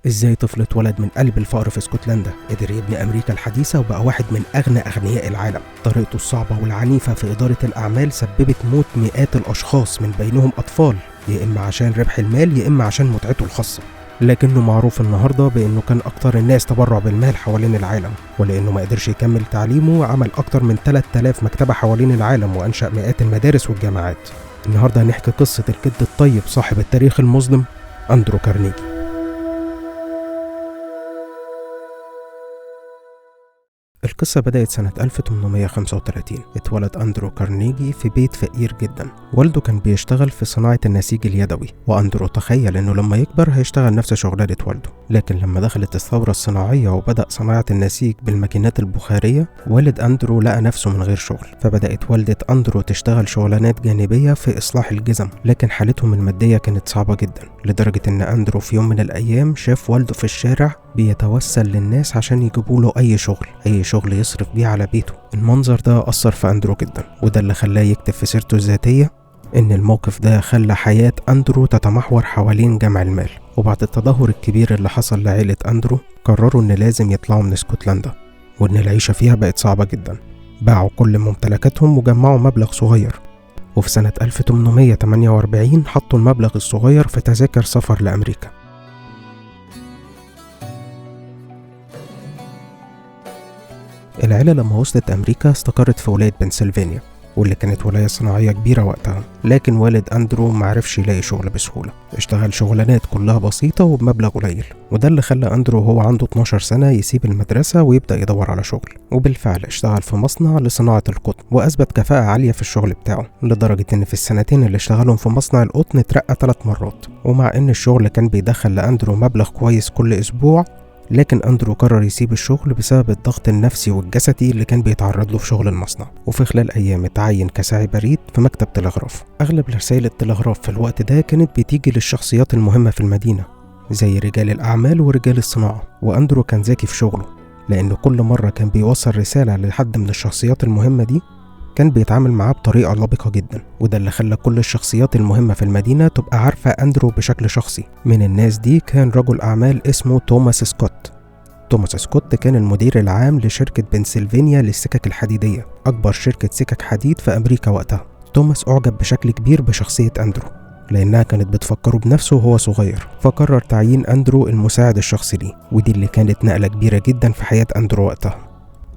إزاي طفل اتولد من قلب الفقر في اسكتلندا قدر يبني أمريكا الحديثة وبقى واحد من أغنى أغنياء العالم. طريقته الصعبة والعنيفة في إدارة الأعمال سببت موت مئات الأشخاص من بينهم أطفال، يا إما عشان ربح المال يا إما عشان متعته الخاصة. لكنه معروف النهارده بانه كان اكتر الناس تبرع بالمال حوالين العالم، ولانه ما قدرش يكمل تعليمه عمل اكتر من 3000 مكتبه حوالين العالم وانشأ مئات المدارس والجامعات. النهارده هنحكي قصه الجد الطيب صاحب التاريخ المظلم اندرو كارنيجي. القصة بدأت سنة 1835. اتولد أندرو كارنيجي في بيت فقير جدا. والده كان بيشتغل في صناعة النسيج اليدوي، وأندرو تخيل إنه لما يكبر هيشتغل نفس شغلانة والده. لكن لما دخلت الثورة الصناعية وبدأ صناعة النسيج بالماكينات البخارية، والد أندرو لقى نفسه من غير شغل، فبدأت والدة أندرو تشتغل شغلانات جانبية في إصلاح الجزم. لكن حالتهم المادية كانت صعبة جدا، لدرجة إن أندرو في يوم من الأيام شاف والده في الشارع بيتوسل للناس عشان يجيبوا له أي شغل، أي شغل يصرف بيه على بيته. المنظر ده أثر في أندرو جدا، وده اللي خلاه يكتب في سيرته الذاتية إن الموقف ده خلى حياة أندرو تتمحور حوالين جمع المال. وبعد التدهور الكبير اللي حصل لعيلة أندرو، قرروا إن لازم يطلعوا من اسكتلندا، وإن العيشة فيها بقت صعبة جدا. باعوا كل ممتلكاتهم وجمعوا مبلغ صغير، وفي سنة 1848 حطوا المبلغ الصغير في تذاكر سفر لأمريكا. العيلة لما وصلت أمريكا استقرت في ولاية بنسلفانيا، واللي كانت ولاية صناعية كبيرة وقتها. لكن والد أندرو معرفش يلاقي شغل بسهولة، اشتغل شغلانات كلها بسيطة وبمبلغ قليل، وده اللي خلى أندرو وهو عنده 12 سنة يسيب المدرسة ويبدأ يدور على شغل. وبالفعل اشتغل في مصنع لصناعة القطن، وأثبت كفاءة عالية في الشغل بتاعه، لدرجة إن في السنتين اللي اشتغلهم في مصنع القطن اترقى 3 مرات. ومع إن الشغل كان بيدخل لأندرو مبلغ كويس كل أسبوع، لكن أندرو قرر يسيب الشغل بسبب الضغط النفسي والجسدي اللي كان بيتعرض له في شغل المصنع. وفي خلال أيام اتعين كساعي بريد في مكتب تلغراف. أغلب رسائل التلغراف في الوقت ده كانت بتيجي للشخصيات المهمة في المدينة، زي رجال الأعمال ورجال الصناعة. وأندرو كان ذكي في شغله، لأنه كل مرة كان بيوصل رسالة لحد من الشخصيات المهمة دي كان بيتعامل معاه بطريقة لبقة جدا، وده اللي خلى كل الشخصيات المهمة في المدينة تبقى عارفة أندرو بشكل شخصي. من الناس دي كان رجل أعمال اسمه توماس سكوت. توماس سكوت كان المدير العام لشركة بنسلفانيا للسكك الحديدية، أكبر شركة سكك حديد في أمريكا وقتها. توماس أعجب بشكل كبير بشخصية أندرو، لأنها كانت بتفكره بنفسه وهو صغير، فقرر تعيين أندرو المساعد الشخصي ليه، ودي اللي كانت نقلة كبيرة جدا في حياة أندرو وقتها.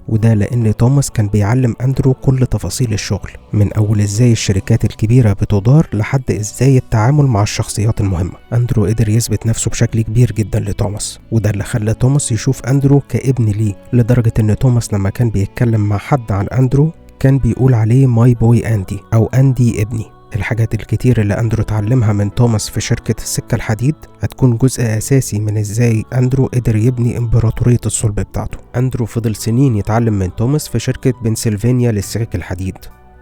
وده لأن توماس كان بيعلم أندرو كل تفاصيل الشغل، من أول إزاي الشركات الكبيرة بتدار لحد إزاي التعامل مع الشخصيات المهمة. أندرو قدر يثبت نفسه بشكل كبير جدا لتوماس، وده اللي خلى توماس يشوف أندرو كابن ليه، لدرجة إن توماس لما كان بيتكلم مع حد عن أندرو كان بيقول عليه my boy Andy، أو أندي ابني. الحاجات الكتير اللي أندرو اتعلمها من توماس في شركة السكة الحديد هتكون جزء أساسي من إزاي أندرو قدر يبني إمبراطورية الصلب بتاعته. أندرو فضل سنين يتعلم من توماس في شركة بنسلفانيا للسكك الحديد،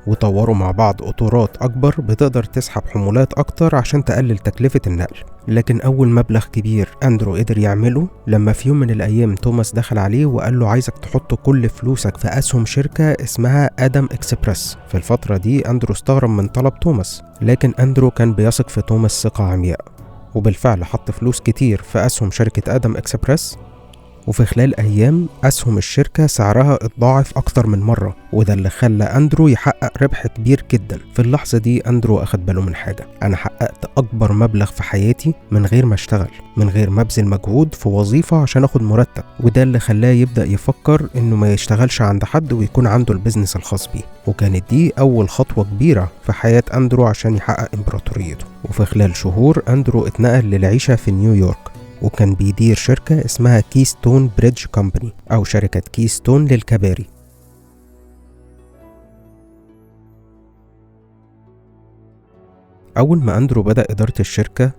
وطوروا مع بعض قطارات أكبر بتقدر تسحب حمولات أكتر عشان تقلل تكلفة النقل. لكن أول مبلغ كبير أندرو قدر يعمله لما في يوم من الأيام توماس دخل عليه وقال له عايزك تحط كل فلوسك في أسهم شركة اسمها آدم إكسبرس. في الفترة دي أندرو استغرب من طلب توماس، لكن أندرو كان بيثق في توماس ثقة عمياء، وبالفعل حط فلوس كتير في أسهم شركة آدم إكسبرس. وفي خلال أيام أسهم الشركة سعرها اتضاعف أكتر من مرة، وده اللي خلى أندرو يحقق ربح كبير جدا. في اللحظة دي أندرو أخد باله من حاجة: أنا حققت أكبر مبلغ في حياتي من غير ما أشتغل، من غير ما أبذل مجهود في وظيفة عشان أخد مرتب. وده اللي خلاه يبدأ يفكر إنه ما يشتغلش عند حد ويكون عنده ال business الخاص بيه. وكانت دي أول خطوة كبيرة في حياة أندرو عشان يحقق إمبراطوريته. وفي خلال شهور أندرو اتنقل للعيشة في نيويورك، وكان بيدير شركة اسمها Keystone Bridge Company، أو شركة كيستون للكباري. أول ما أندرو بدأ إدارة الشركة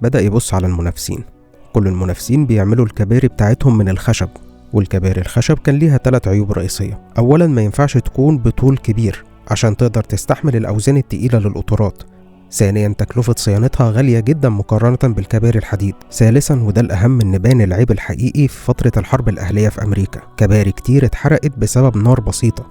بدأ يبص على المنافسين. كل المنافسين بيعملوا الكباري بتاعتهم من الخشب، والكباري الخشب كان ليها 3 عيوب رئيسية. أولا، ما ينفعش تكون بطول كبير عشان تقدر تستحمل الأوزان التقيلة للقطارات. ثانيا، تكلفة صيانتها غالية جدا مقارنة بالكباري الحديد. ثالثا، وده الأهم، إن بان العيب الحقيقي في فترة الحرب الأهلية في أمريكا، كباري كتير اتحرقت بسبب نار بسيطة،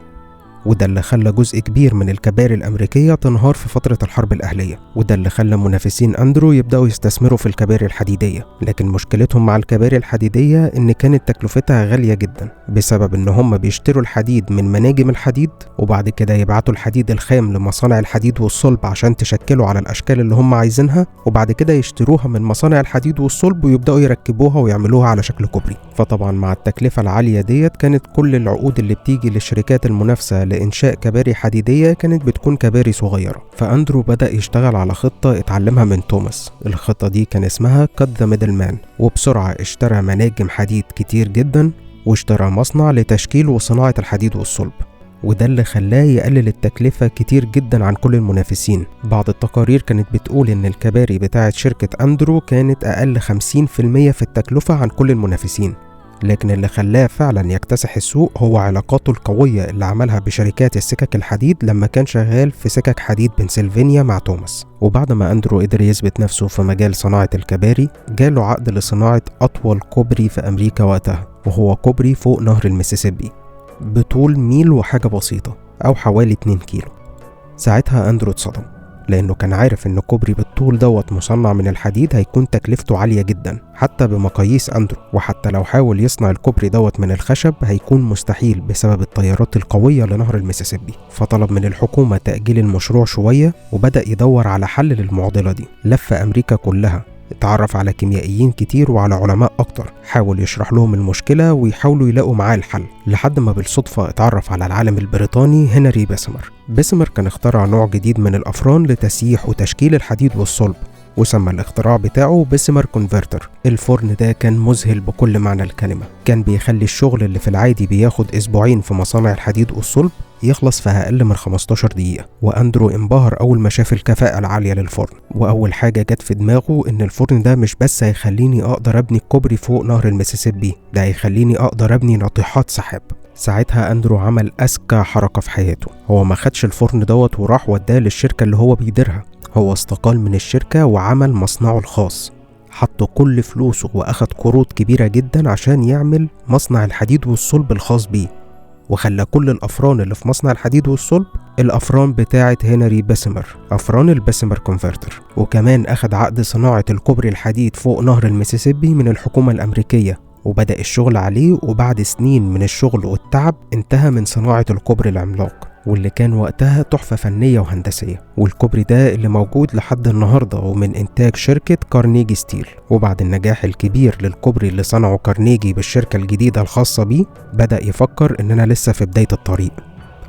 وده اللي خلى جزء كبير من الكباري الأمريكية تنهار في فترة الحرب الأهلية، وده اللي خلى منافسين أندرو يبدأوا يستثمروا في الكباري الحديدية. لكن مشكلتهم مع الكباري الحديدية إن كانت تكلفتها غالية جدا، بسبب إن هم بيشتروا الحديد من مناجم الحديد وبعد كده يبعتوا الحديد الخام لمصانع الحديد والصلب عشان تشكله على الأشكال اللي هم عايزينها، وبعد كده يشتروها من مصانع الحديد والصلب ويبدأوا يركبوها ويعملوها على شكل كوبري. فطبعا مع التكلفة العالية ديت كانت كل العقود اللي بتيجي للشركات المنافسة لإنشاء كباري حديدية كانت بتكون كباري صغيرة. فأندرو بدأ يشتغل على خطة اتعلمها من توماس، الخطة دي كان اسمها cut the middleman، وبسرعة اشترى مناجم حديد كتير جدا واشترى مصنع لتشكيل وصناعة الحديد والصلب، وده اللي خلاه يقلل التكلفة كتير جدا عن كل المنافسين. بعض التقارير كانت بتقول إن الكباري بتاعة شركة أندرو كانت أقل 50% في التكلفة عن كل المنافسين، لكن اللي خلاه فعلا يكتسح السوق هو علاقاته القوية اللي عملها بشركات السكك الحديد لما كان شغال في سكك حديد بنسلفانيا مع توماس. وبعد ما أندرو قدر يثبت نفسه في مجال صناعة الكباري، جاله عقد لصناعة أطول كوبري في أمريكا وقتها، وهو كوبري فوق نهر المسيسيبي بطول ميل وحاجة بسيطة أو حوالي 2 كيلو. ساعتها أندرو اتصدم، لأنه كان عارف إن كوبري بالطول دوت مصنع من الحديد هيكون تكلفته عالية جدا حتى بمقاييس أندرو، وحتى لو حاول يصنع الكوبري دوت من الخشب هيكون مستحيل بسبب التيارات القوية لنهر المسيسيبي. فطلب من الحكومة تأجيل المشروع شوية، وبدأ يدور على حل للمعضلة دي. لف أمريكا كلها، اتعرف على كيميائيين كتير وعلى علماء أكتر، حاول يشرح لهم المشكلة ويحاولوا يلاقوا معاه الحل، لحد ما بالصدفة اتعرف على العالم البريطاني هنري بيسمر. بيسمر كان اخترع نوع جديد من الأفران لتسييح وتشكيل الحديد والصلب، وسمى الاختراع بتاعه Bessemer converter. الفرن ده كان مذهل بكل معنى الكلمة، كان بيخلي الشغل اللي في العادي بياخد أسبوعين في مصانع الحديد والصلب يخلص في أقل من 15 دقيقة. وأندرو انبهر أول ما شاف الكفاءة العالية للفرن، وأول حاجة جت في دماغه إن الفرن ده مش بس هيخليني أقدر أبني الكوبري فوق نهر المسيسيبي، ده هيخليني أقدر أبني ناطحات سحاب. ساعتها أندرو عمل أذكى حركة في حياته، هو ما خدش الفرن دوت وراح وداه للشركة اللي هو بيديرها، هو استقال من الشركة وعمل مصنعه الخاص، حط كل فلوسه وأخد قروض كبيرة جدا عشان يعمل مصنع الحديد والصلب الخاص بيه، وخلى كل الأفران اللي في مصنع الحديد والصلب الأفران بتاعة هنري بيسمر، أفران ال Bessemer converter. وكمان أخد عقد صناعة الكوبري الحديد فوق نهر المسيسيبي من الحكومة الأمريكية، وبدأ الشغل عليه. وبعد سنين من الشغل والتعب انتهى من صناعة الكوبري العملاق، واللي كان وقتها تحفة فنية وهندسية، والكوبري ده اللي موجود لحد النهاردة ومن إنتاج شركة كارنيجي ستيل. وبعد النجاح الكبير للكوبري اللي صنعه كارنيجي بالشركة الجديدة الخاصة بيه، بدأ يفكر إن أنا لسه في بداية الطريق،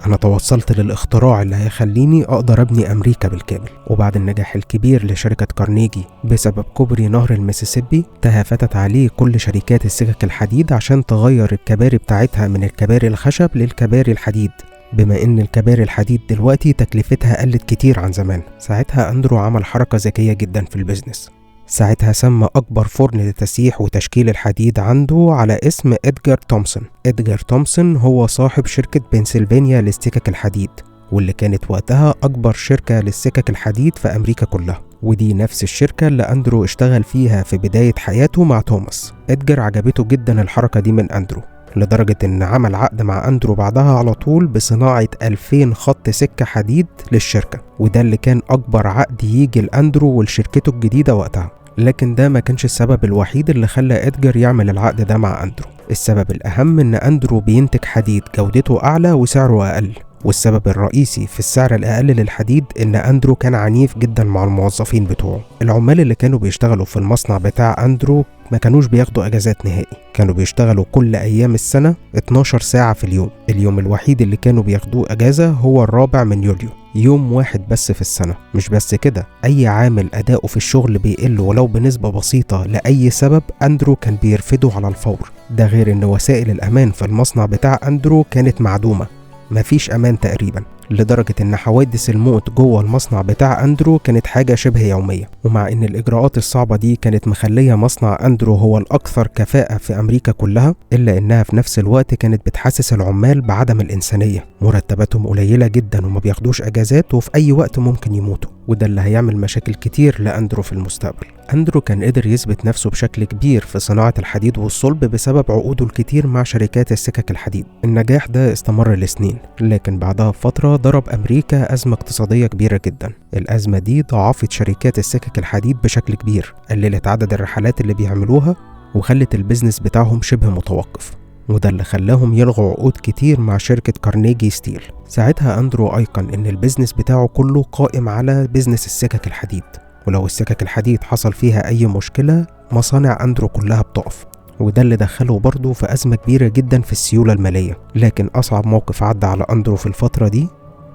أنا توصلت للاختراع اللي هيخليني أقدر أبني أمريكا بالكامل. وبعد النجاح الكبير لشركة كارنيجي بسبب كوبري نهر المسيسيبي، تهافتت عليه كل شركات السكك الحديد عشان تغير الكباري بتاعتها من الكباري الخشب للكباري الحديد، بما إن الكباري الحديد دلوقتي تكلفتها قلت كتير عن زمان. ساعتها أندرو عمل حركة ذكية جدا في ال business، ساعتها سمى أكبر فرن لتسييح وتشكيل الحديد عنده على اسم إدجار تومسون. إدجار تومسون هو صاحب شركة بنسلفانيا للسكك الحديد، واللي كانت وقتها أكبر شركة للسكك الحديد في أمريكا كلها، ودي نفس الشركة اللي أندرو اشتغل فيها في بداية حياته مع توماس. إدجار عجبته جدا الحركة دي من أندرو، لدرجة إن عمل عقد مع أندرو بعدها على طول بصناعة 2000 خط سكة حديد للشركة، وده اللي كان أكبر عقد يجي لأندرو ولشركته الجديدة وقتها. لكن ده ما كانش السبب الوحيد اللي خلى إدجار يعمل العقد ده مع أندرو، السبب الأهم إن أندرو بينتج حديد جودته أعلى وسعره أقل، والسبب الرئيسي في السعر الأقل للحديد إن أندرو كان عنيف جدا مع الموظفين بتوعه. العمال اللي كانوا بيشتغلوا في المصنع بتاع أندرو ما كانوش بياخدوا أجازات نهائي، كانوا بيشتغلوا كل أيام السنة 12 ساعة في اليوم. اليوم الوحيد اللي كانوا بياخدوه أجازة هو 4 من يوليو، يوم واحد بس في السنة. مش بس كده، أي عامل أداؤه في الشغل بيقل ولو بنسبة بسيطة لأي سبب أندرو كان بيرفده على الفور. ده غير إن وسائل الأمان في المصنع بتاع أندرو كانت معدومة، مفيش أمان تقريبا، لدرجة إن حوادث الموت جوه المصنع بتاع أندرو كانت حاجة شبه يومية. ومع إن الإجراءات الصعبة دي كانت مخلية مصنع أندرو هو الأكثر كفاءة في أمريكا كلها، إلا إنها في نفس الوقت كانت بتحسس العمال بعدم الإنسانية. مرتباتهم قليلة جدا وما بياخدوش أجازات، وفي أي وقت ممكن يموتوا. وده اللي هيعمل مشاكل كتير لأندرو في المستقبل. أندرو كان قدر يثبت نفسه بشكل كبير في صناعة الحديد والصلب بسبب عقوده الكتير مع شركات السكك الحديد. النجاح ده استمر لسنين، لكن بعدها بفترة ضرب أمريكا أزمة اقتصادية كبيرة جدا. الأزمة دي ضعفت شركات السكك الحديد بشكل كبير، قللت عدد الرحلات اللي بيعملوها وخلت ال business بتاعهم شبه متوقف، وده اللي خلاهم يلغوا عقود كتير مع شركة كارنيجي ستيل. ساعتها أندرو أيقن إن ال business بتاعه كله قائم على business السكك الحديد، ولو السكك الحديد حصل فيها أي مشكلة مصانع أندرو كلها بتقف، وده اللي دخله برضه في أزمة كبيرة جدا في السيولة المالية. لكن أصعب موقف عدى على أندرو في الفترة دي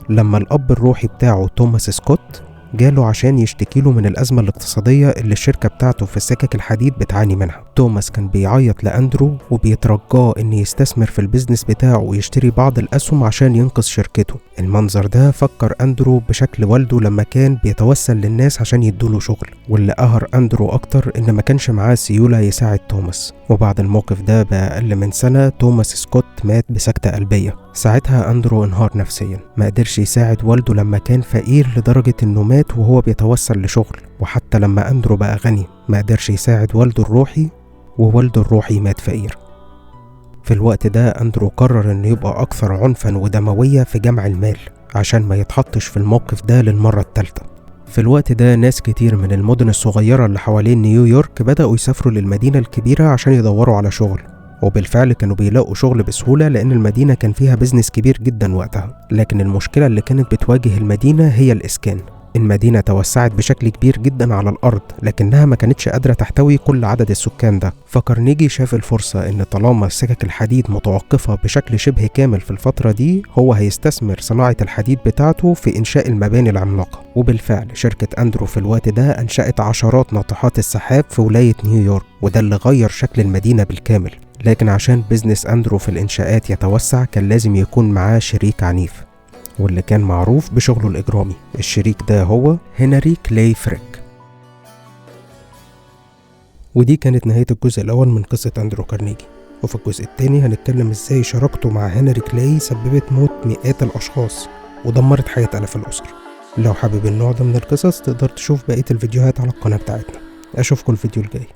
لما الأب الروحي بتاعه توماس سكوت جاله عشان يشتكي له من الأزمة الاقتصادية اللي الشركة بتاعته في السكك الحديد بتعاني منها. توماس كان بيعيط لأندرو وبيترجاه إن يستثمر في ال business بتاعه ويشتري بعض الأسهم عشان ينقذ شركته. المنظر ده فكر أندرو بشكل والده لما كان بيتوسل للناس عشان يدوله شغل، واللي قهر أندرو أكتر إن ما كانش معاه سيولة يساعد توماس. وبعد الموقف ده بأقل من سنة توماس سكوت مات بسكتة قلبية. ساعتها أندرو انهار نفسيا، ما قدرش يساعد والده لما كان فقير لدرجة إنه مات وهو بيتوسل لشغل، وحتى لما أندرو بقى غني ما قدرش يساعد والده الروحي، ووالده الروحي مات فقير. في الوقت ده أندرو قرر إنه يبقى أكثر عنفا ودموية في جمع المال عشان ما يتحطش في الموقف ده للمرة الثالثة. في الوقت ده ناس كتير من المدن الصغيرة اللي حوالين نيويورك بدأوا يسافروا للمدينة الكبيرة عشان يدوروا على شغل، وبالفعل كانوا بيلاقوا شغل بسهولة لأن المدينة كان فيها business كبير جدا وقتها. لكن المشكلة اللي كانت بتواجه المدينة هي الإسكان. المدينة توسعت بشكل كبير جدا على الأرض، لكنها ما كانتش قادرة تحتوي كل عدد السكان ده. فكارنيجي شاف الفرصة إن طالما سكك الحديد متوقفة بشكل شبه كامل في الفترة دي، هو هيستثمر صناعة الحديد بتاعته في إنشاء المباني العملاقة. وبالفعل شركة أندرو في الوقت ده أنشأت عشرات ناطحات السحاب في ولاية نيويورك، وده اللي غير شكل المدينة بالكامل. لكن عشان business أندرو في الإنشاءات يتوسع كان لازم يكون معاه شريك عنيف، واللي كان معروف بشغله الإجرامي. الشريك ده هو هنري كلاي فريك. ودي كانت نهاية الجزء الأول من قصة أندرو كارنيجي. وفي الجزء الثاني هنتكلم إزاي شراكته مع هنري كلاي سببت موت مئات الأشخاص ودمرت حياة آلاف الأسر. لو حابب النوع ده من القصص تقدر تشوف بقية الفيديوهات على القناة بتاعتنا. أشوفكم الفيديو الجاي.